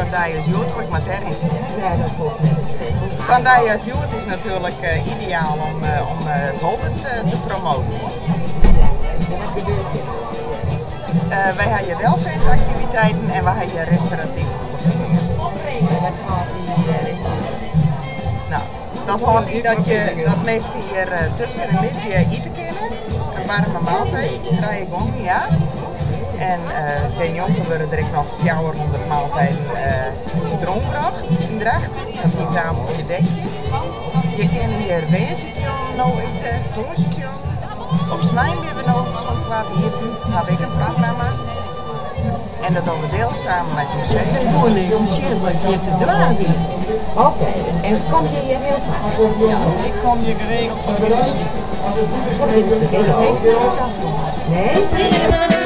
sa'n dei as hjoed, oh ik moat dêryn stean. Ja, dat hoecht net. Sa'n dei as hjoed is natuerlik ideaal om om it Holwert te promoaten. Ja, en wat gebeurt hjir allegear? Wy ha hjir welsynsaktiviteiten en we ha hjir restaurative voorzieningen. En wat hâldt dy restaurant? No, dat hâldt yn dat, je, dat minsken hjir tusken de middei ite kinne. In waarme maaltijd, trije gongen, ja. En dêrnjonken wurde der ek noch 400 maaltijden yn it rûn brocht yn Drachten. Dat hjit Tafeltje Dekje. Je kinne hjir woansdeitejûn no ite, tongersdeitejûn. Op snein binne we no sûnt koart iepen, ha we ek in programma. En dat dogge we deels samen mei it museum. Ik woe even sjen wat hjir te dwaan wie. Oké, en komme je hjir hiel faak? Ja, ik kom hjir geregeld foar de rêst. Nee?